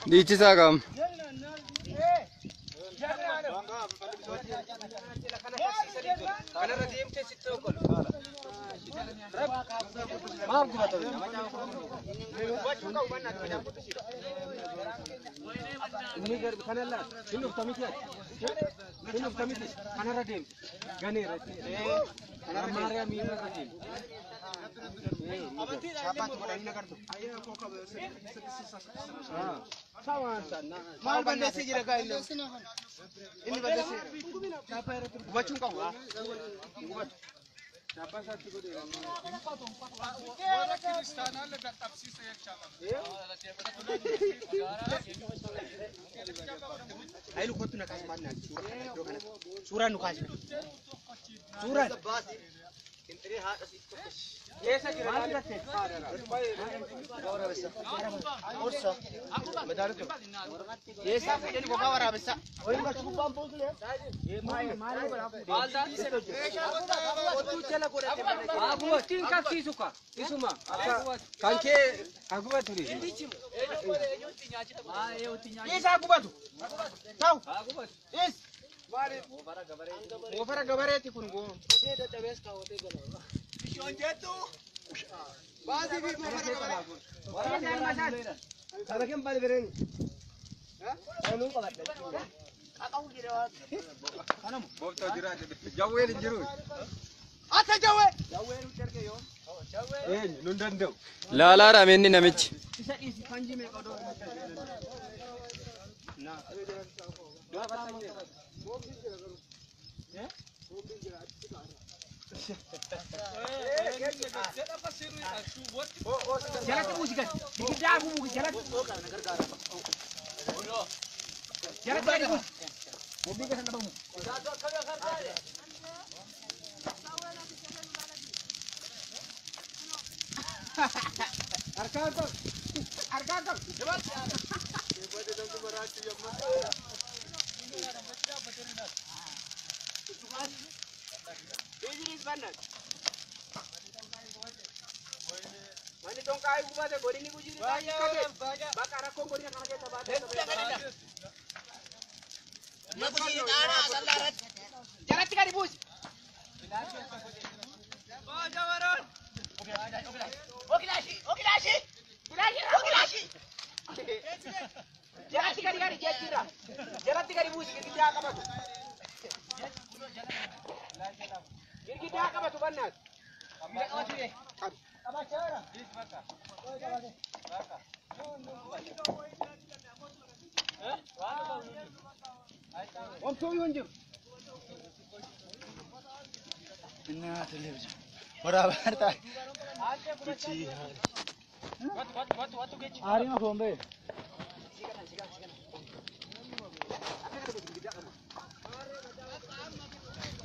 Dhiichisaa qaama. Maal balleessee jira gaa inni? Inni balleessee jira. Gubachuu hin qabu. Gubatu. Hayilu kottu na kaasi maal naati suuraa kana iddoo kanatti. Suuraan nu kaasi. Suuraan. Keessa jira. Keessa fuudhanii gogaa waraabessa. Ittiin qabsiisu ka isuma. Kan kee hagubatu ni. Dhiisaa gubatu. Ta'u. Dhiis. Moofara gabareeti kun goo. Baasii fi moofara gabaree. Boobtoo jira jawween hin jiru. Ata jawwee. Eenyu nun danda'u. Laalaa raameenni namichi. Jalatti buusi gad. Girgiddaa buusi jalatti. Jalatti gadi buusi. Boobbii keessa dhabamu. Harkaan qabu. Harkaan qabu. Manni tonkaa gubate godini gujii baay'ee bakka rakkoon godina kana keessa baatee. Jalatti gadi buusi. Jalatti gadi gadi jechuudha. Jalatti gadi buusi girgiddaa qabatu. Girgiddaa qabatu bannaati. Omtuu hin jiru.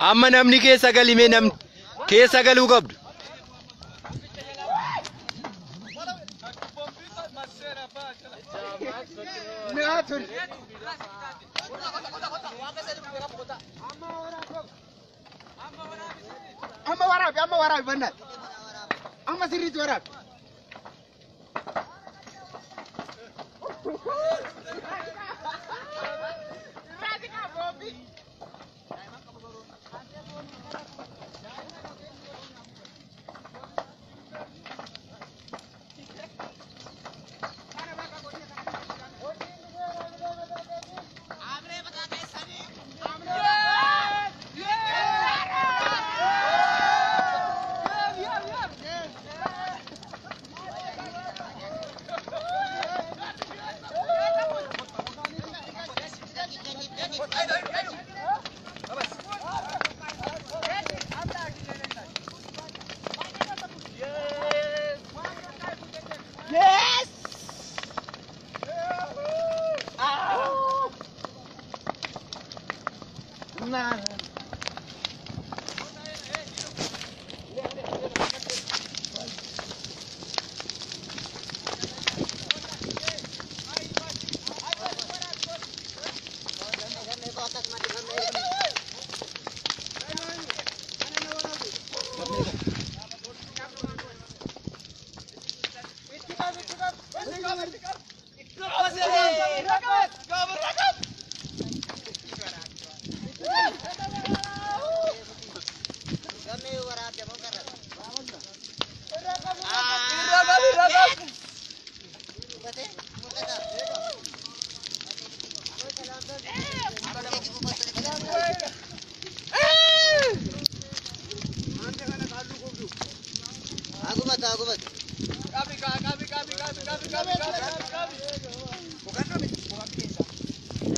Amma namni keessa galimee namni keessa galuu qabdu. Amma waraabi amma waraabi bannaati. Amma sirriitti waraabi.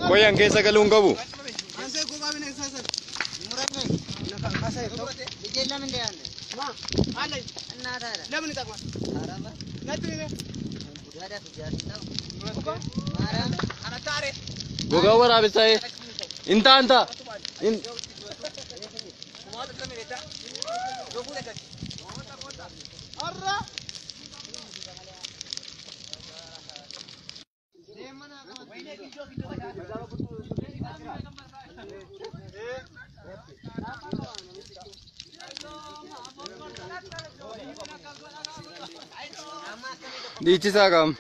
Qoyaan keessa galuu hin qabu. Gogaa waraabessaa inta anta. Dhiichisaa qaama.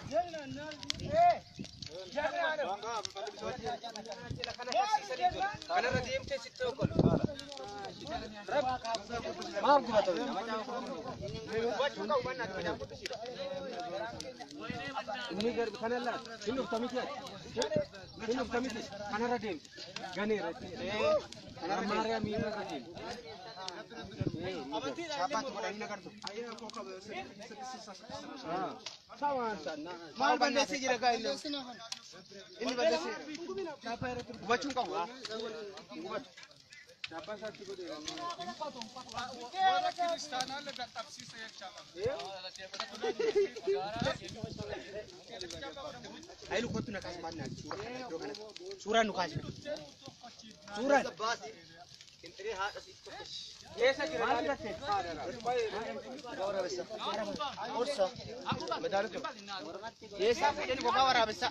Maal balleessee jira gaa inni? Inni balleessee jira. Hubachuu hin qabu. Hayilu kottu na kaasi maal naati suura kana iddoo kanatti. Suuraan nu kaasi. Suuraan. Keessa jira. Keessa fuudhanii gogaa waraabessa.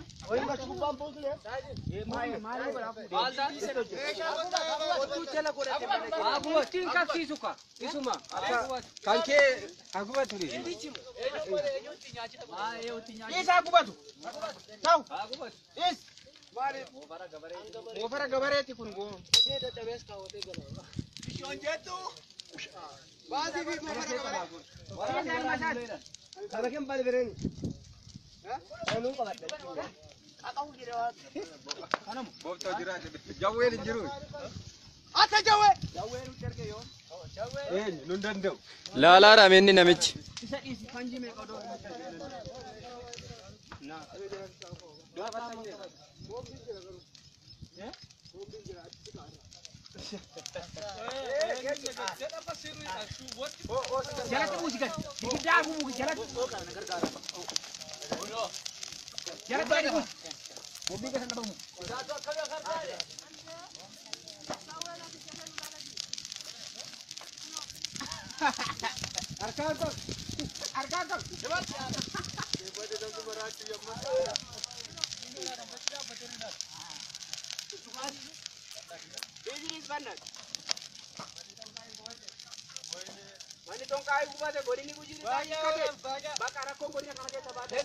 Kan kee hagubatu Dhiisaa gubatu. Ta'u. Dhiis. Moofara gabareeti kun goo. Baasii fi moofara gabaree. Jawween hin jiru. Ata jawwee. Eenyu nun danda'u. Laalaadha inni namichi. Jalatti buusi gad. Girgiddaa buusi jalatti. Jalatti gadi buusi. Bobbii keessa dhabamu. Harkaan qabu. Harkaan qabu. Manni tonkaa gubate godini gujii bakka rakkoon godina kana keessa baatee.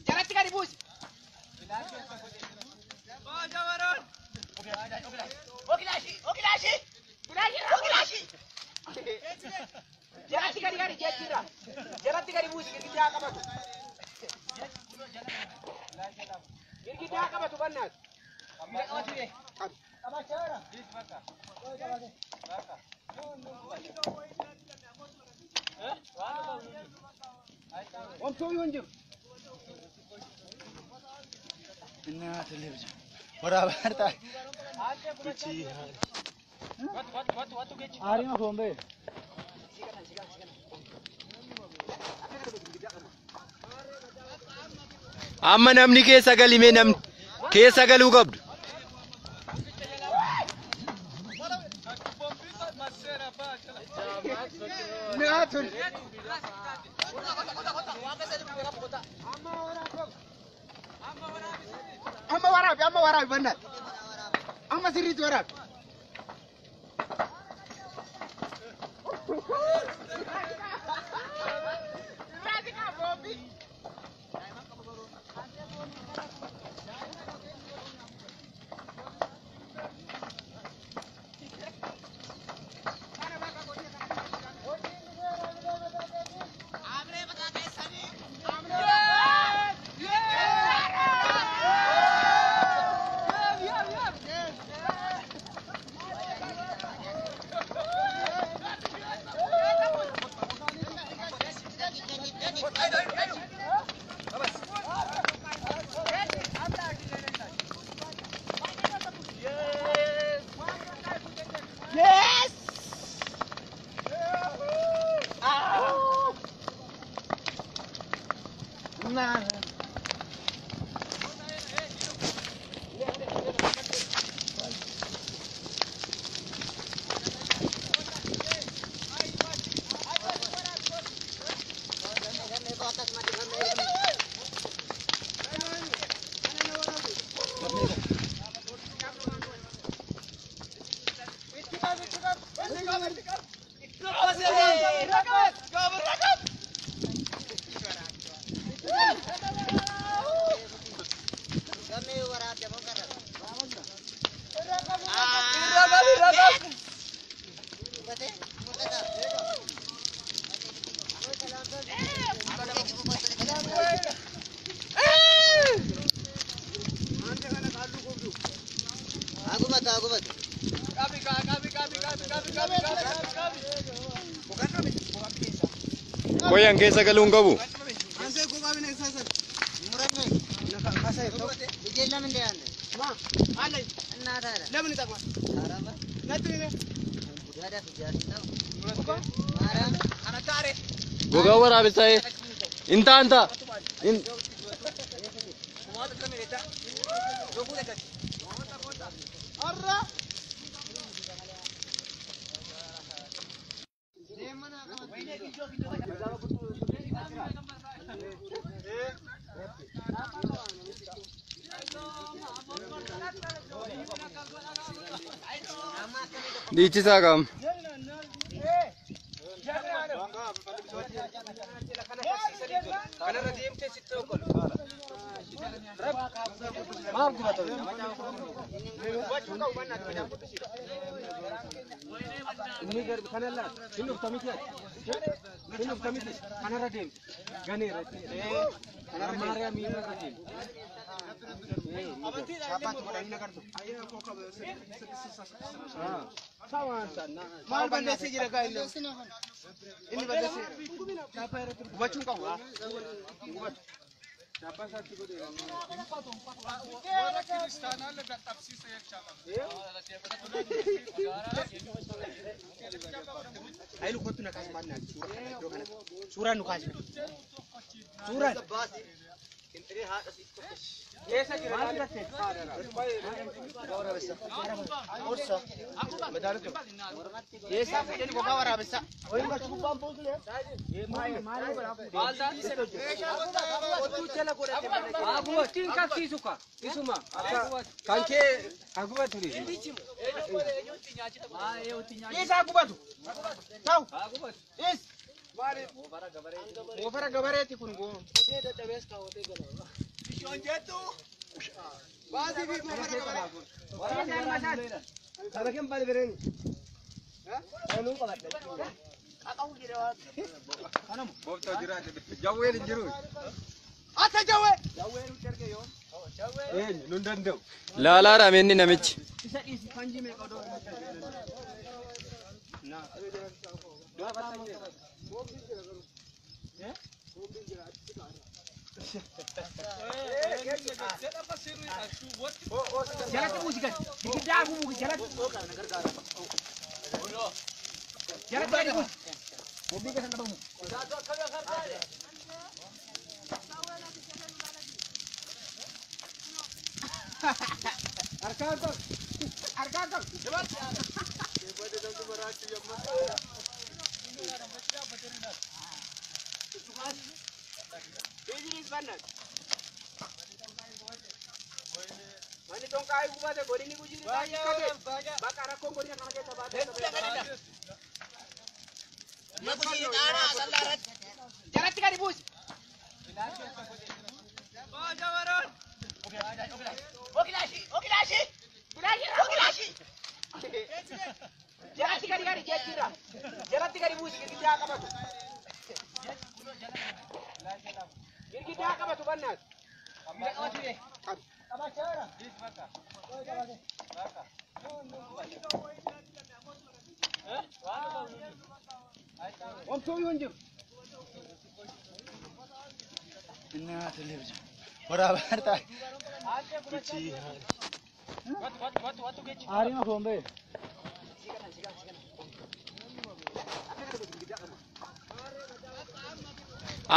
Jalatti gadi buusi. Jalatti gadi gadi jechuudha. Jalatti gadi buusi girgiddaa qabatu. Girgiddaa qabatu bannaas. Wantoonni hin jiru. Amma namni keessa galimee namni keessa galuu qabdu. Waraabi amma waraabi bannaat. Amma sirriitti waraabi. Qoyaan keessa galuu hin qabu. Gogaa waraabessaa inta anta. Dhiichisaa qaama. Maal balleessee jira gaa inni? Inni balleessee jira. Gubachuu hin qabu. Gubatu. Hayilu kottu na kaasi maal naati suura kana iddoo kana suuraan nu kaasi suuraan. Eessa fuudhanii gogaa waraabessaa? Eessa gubatu? Ta'u. Eessa? Moofara gabareeti kun goo. Baasii fi moofara gabaree. Jawween hin jiru. Ata jawwee. Eenyu nun danda'u. Laalaadha inni namichi. Jalatti buusi gad. Giddaa buusi jalatti. Jalatti gadi buusi. Harkaan qabu. Manni tonqaa'ee gubate godinni gujii dhiqqate. Bakka rakkoon godina kana keessa baatee. Jalatti gadi buusi. Jalatti gadi gadi jechuudha. Jalatti gadi buusi girgiddaa qabatu. Girgiddaa qabatu bannaas. Omtuu hin jiru.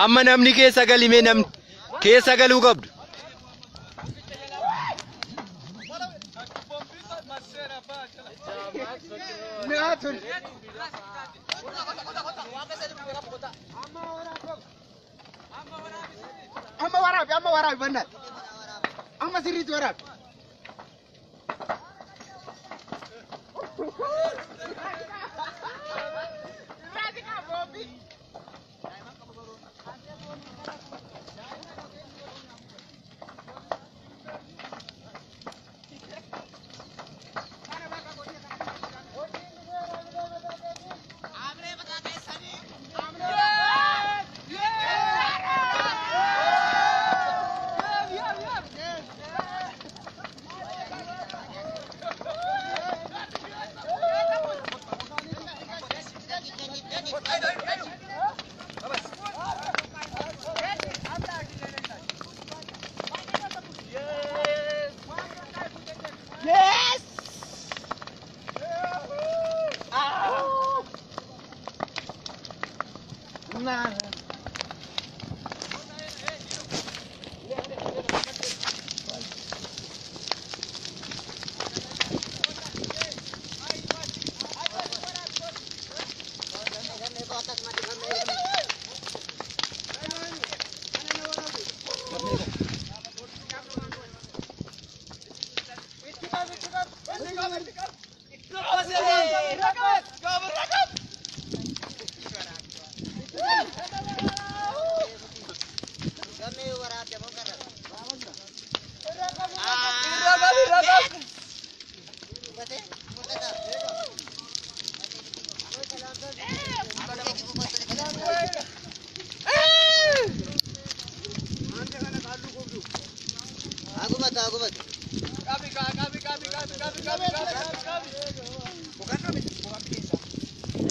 Amma namni keessa galimee namni keessa galuu qabdu. Amma waraabi, amma waraabi bannaat. Amma sirriitti waraabi.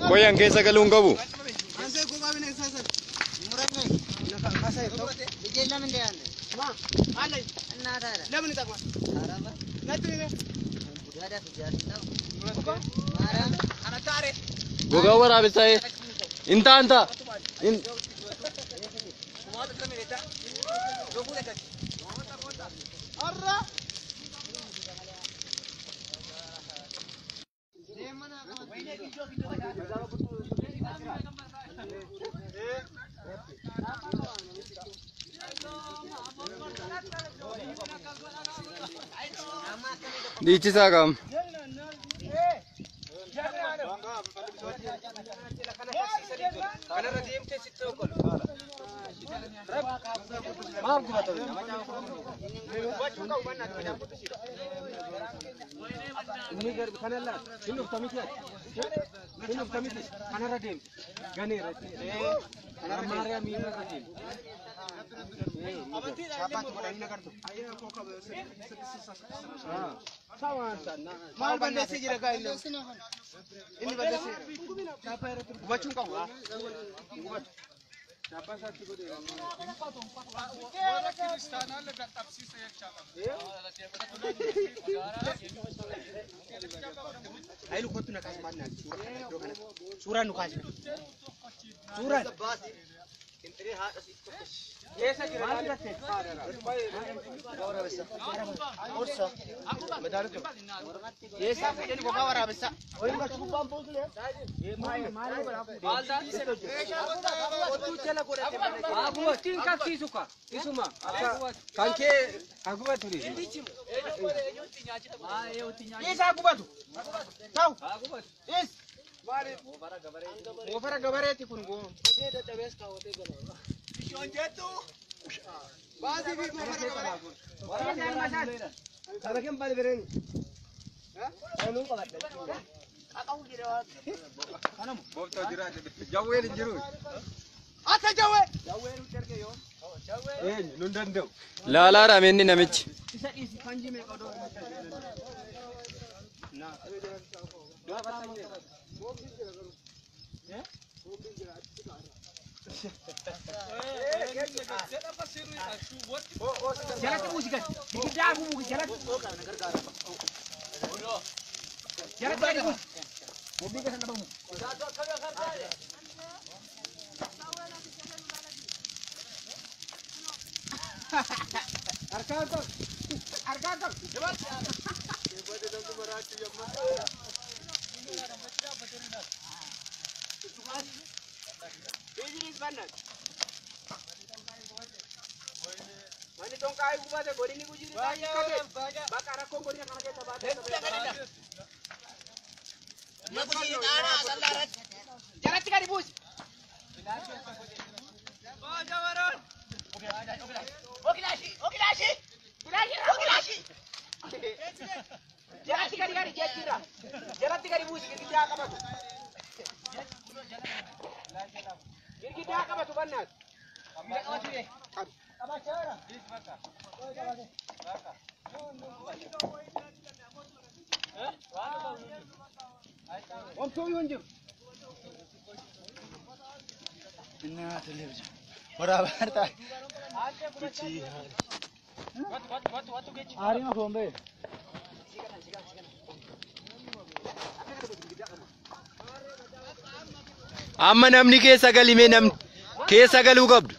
Koyaan keessa galuu hin qabu. Gogaa waraabessaa inta anta. Dhiichisaa qaama. Kanarra deemtee sitti okkolu. Maal gubata? Hubachuu qabu bannaati macaan quxisiidha. Inni garbi kana laata. Inni ufta miti ati. Inni ufta miti. Kanarra deemte. Ganeera. Kanarra Maariyaam irra deemte. Chaappaatti godhanii nagartu. Maal balleessee jira gaa inni? Inni balleessee jira. Hubachuu qabu. Hubatu. Hayilu kottu na kaasi maal naati suura kana iddoo kanatti. Suuraan nu kaasina. Suuraan. Moofara gabareeti kun goo. Jawween hin jiru. Ata jawwee. Eenyu nun danda'u. Laalaa rameenni namichi. Jalatti buusi gadi. Girgiddaa buusi jalatti. Jalatti gadi buusi. Mobbii keessa dhabamu. Harkaan qabu. Harkaan qabu. Biizinis bannaan. Manni tonkaa gubate godinni gujiin isaa hiikkate. Bakka rakkoon godina kana keessa baatee. Jalatti gadi buusi. Jalatti gadi gadi jechuudha. Jalatti gadi buusi girgiddaa qabatu. Girgiddaa qabatu bannaas. Qabi. Omtuu yoo hin jiru. Amma namni keessa galimee namni keessa galuu qabdu.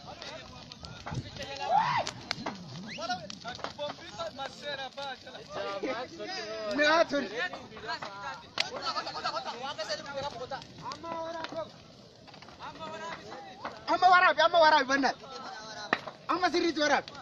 Amma waraabi amma waraabi bannaat. Amma sirriitti waraabi.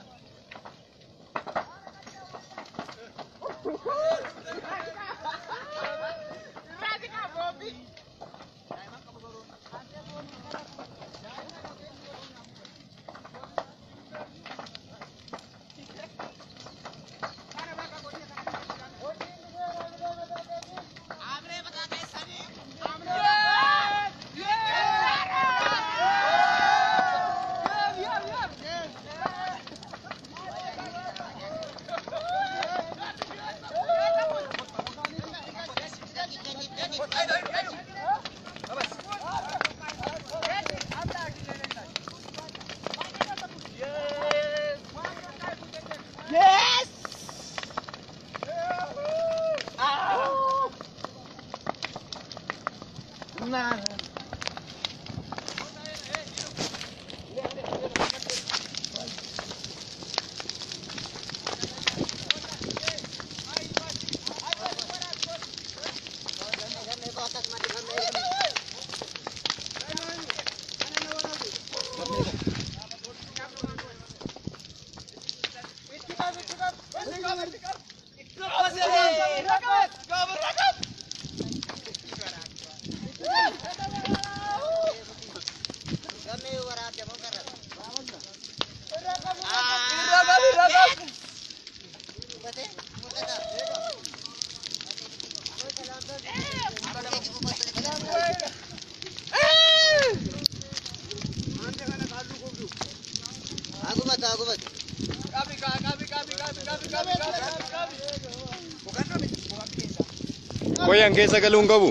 Qoyaan keessa galuu hin qabu.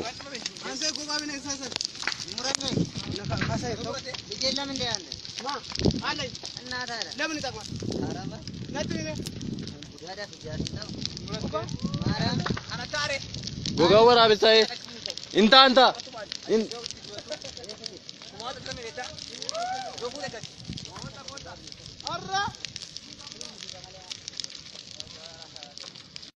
Gogaa waraabessaa intaa intaa. Jirra.